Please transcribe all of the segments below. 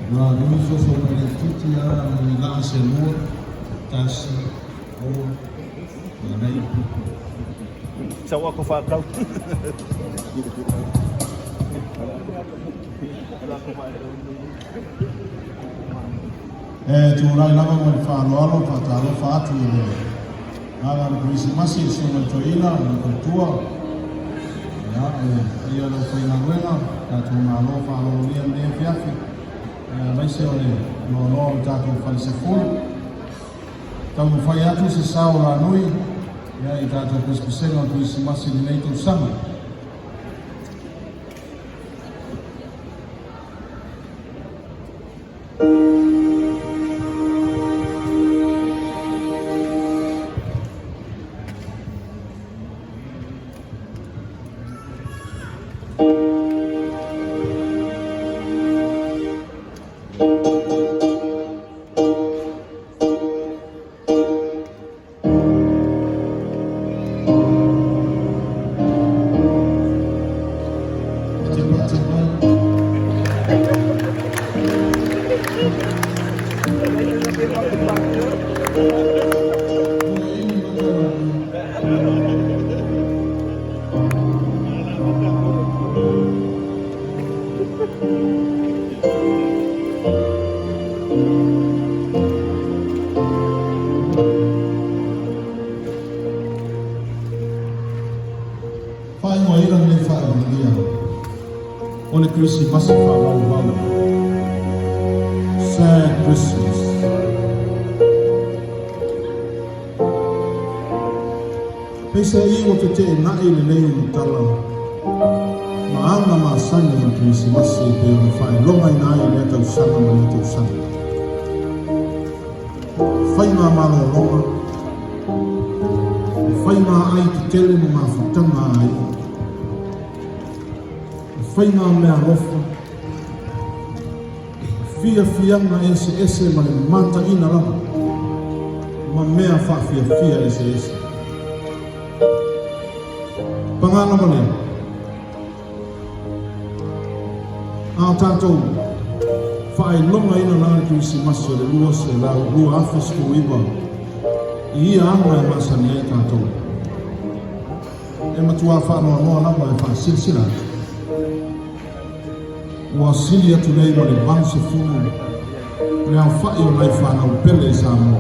La nui soso mai laitiiti lava nai laa se lua, tasi, rua, manaia. Sau aku whakau. E tulai lava ma le faaaloalo e faatalofa atu i le agaga o le Kerisimasi i le Susuga i le Toeaina ma le faletua, ia, le paia o le aufaigaluega, tatou malo faaaloalogia i lenei afiafi, aemaise o le loaloa o le tatou falesefulu. Taumafai atu se sao o Lanui ia, i tatou pesepesega o le Kerisimasi i lenei tausaga. Te pate mai. Ua emi mata Lanui. Faaigoaina lenei faauigia o le Kerisimasi faamaumau, Sad Christmas. Peiseai ua feteenai lenei ulutala ma aga masani o le Kerisimasi e pei ona faailogaina ai i lea tausaga ma lea tausaga. Faiga malologa, e faiga ai tetele ma mafutaga ai, e faiga meaalofa, fiafiaga eseese ma le mataina lava ma mea faafiafia eseese. Paga lava lea, a o tatou faailogaina la le Kerisimasi o le 2019 i ia aga e masani ai tatou. E matua faanoanoa lava e faasilasila atu, ua sili atu nei ma le 80 le aofai o nai fanau pele i Samoa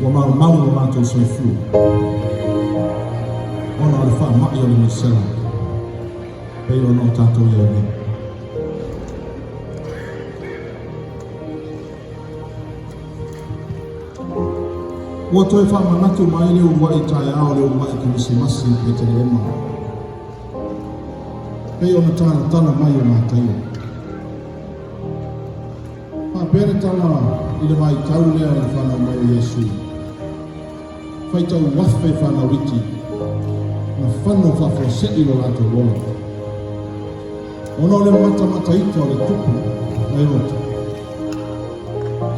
ua maumau lo latou soifua ona o le faamai o le misela pei ona o tatou i ai nei. Ua toe faamanatu mai le uluai taeao o le uluai Kerisimasi i Petelehema, pei ona talatala mai e Mataio. Faapea le tala i le vaitau lea o le fanau mai o Iesu. Faitau afe fanau iti na fano faafuasei lo latou ola, ona o le matamataita o le tupu o Erota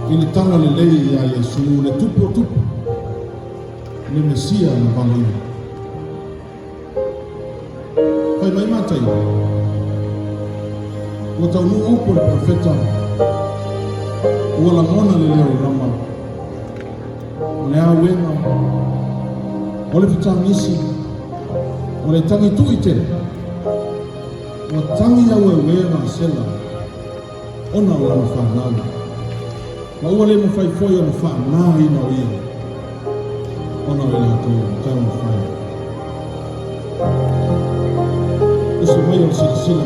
i le tala lelei iā Iesu, le tupu o tupu, le Mesia na valaina. Fai mai Mataio, ua taunuu upu a le perofeta, ua lagona le leo i Rama, o le auega, o le fetagisi, o le tagi tui tele, ua tagi aueuē gasela ona o lana fanau, ma ua le mafai foi ona faanāina o ia ona o le latou taumafai. Usu mai o le silasila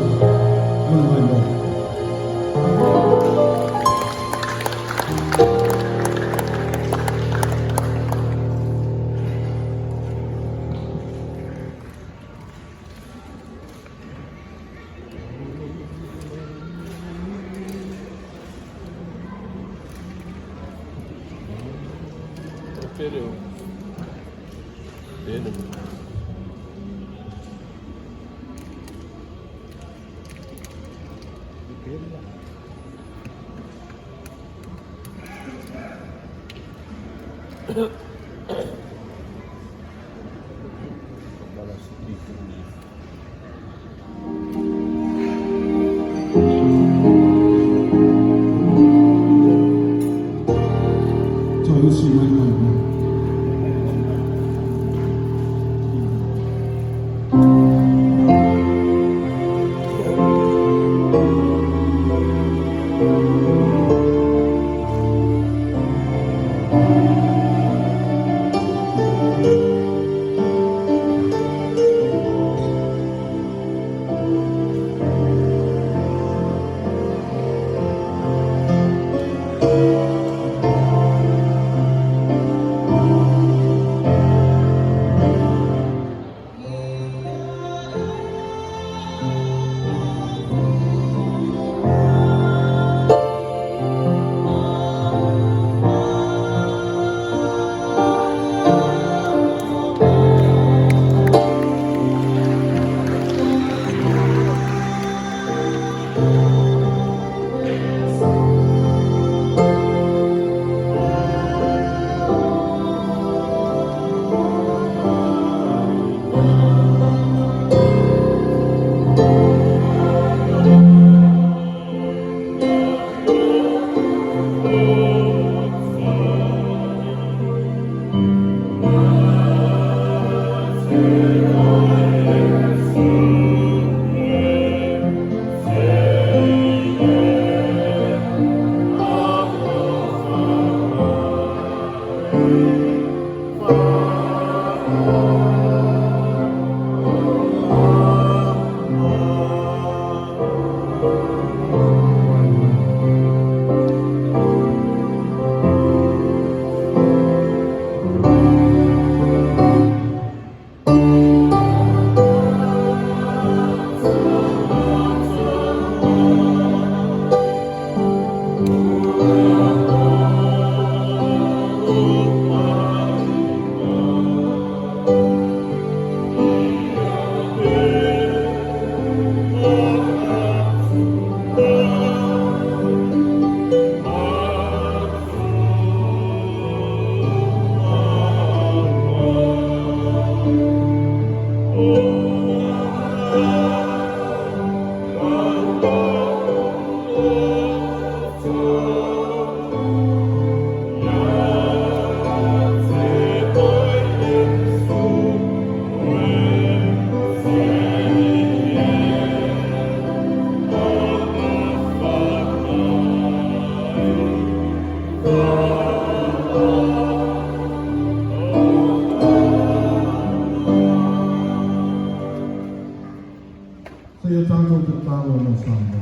ma le maimoa. Seia tatou tatalo mo Samoa.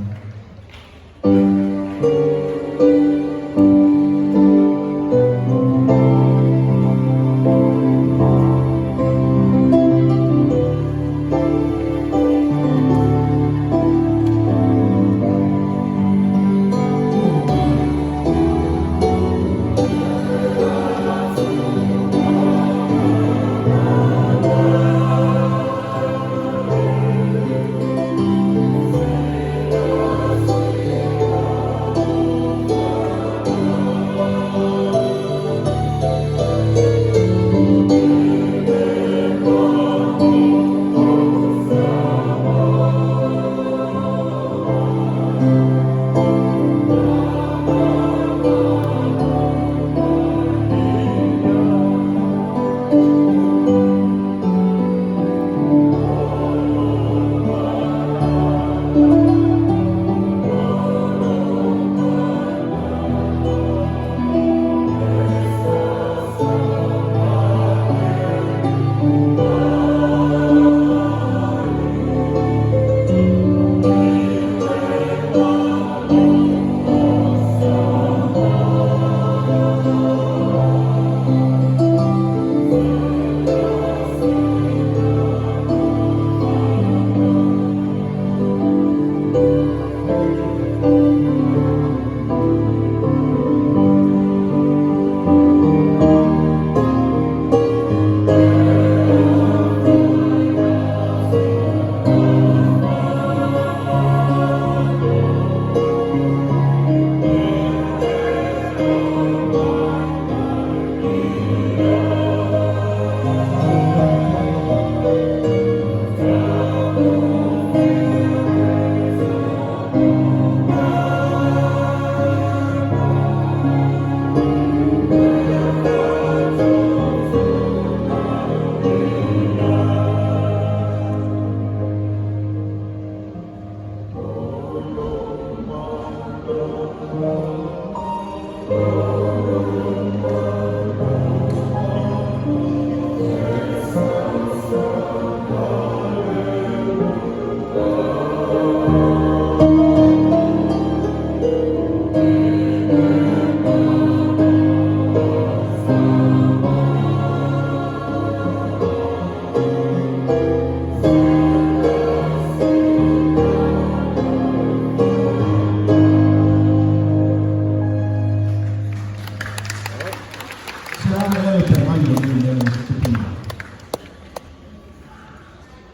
Se a ea e feagai o lenei mea ua tutupu mai?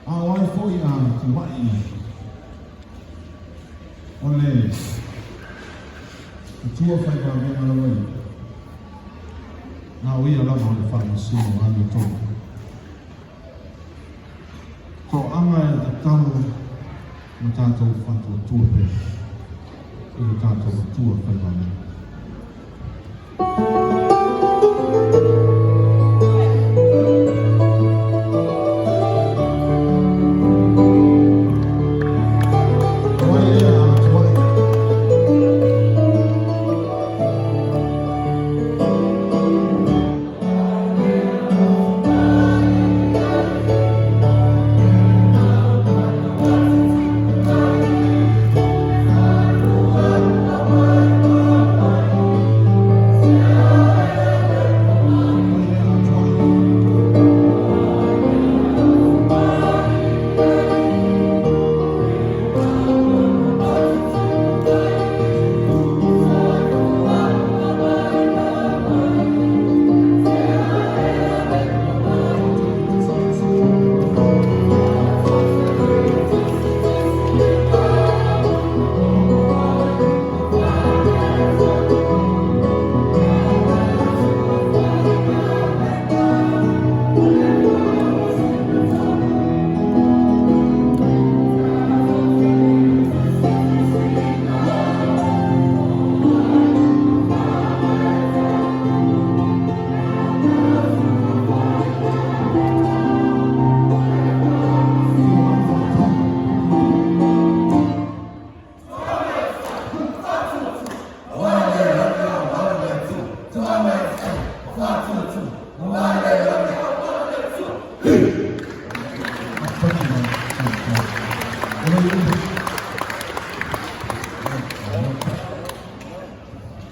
A o ai foi a timai o le matua faigaluega lava ia, na o ia lava o le Faamasino amiotonu. Toaga e tatalo ma tatou faatuatua pea i lo tatou Atua faivalea. Tuai ea a tuai. Tuai ea a tuai.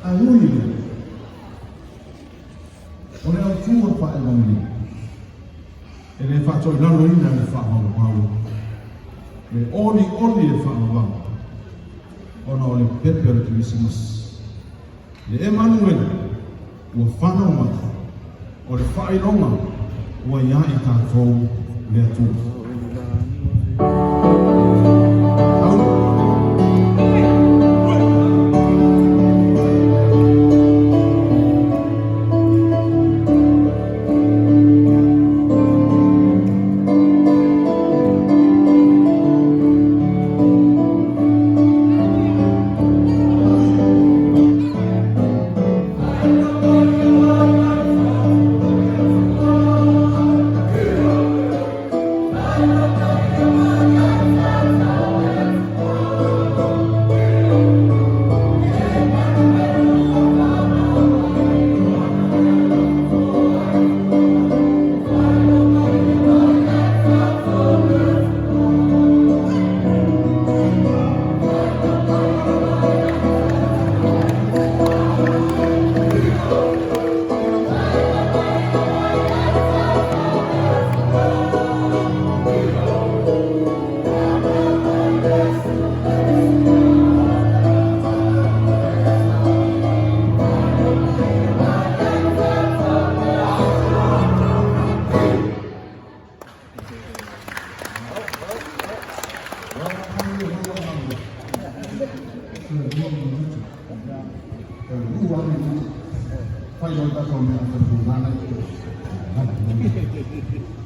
Ae ui i lea, o le autu o le faailogalima, e le faatoilaloina e le faamaumau le olioli e le faavavau, ona o le pepe o le Kerisimasi, le Emanuele ua fanau mai, o le faailoga ua ia i tatou le Atua. Fai o tatou mea tatou nana i.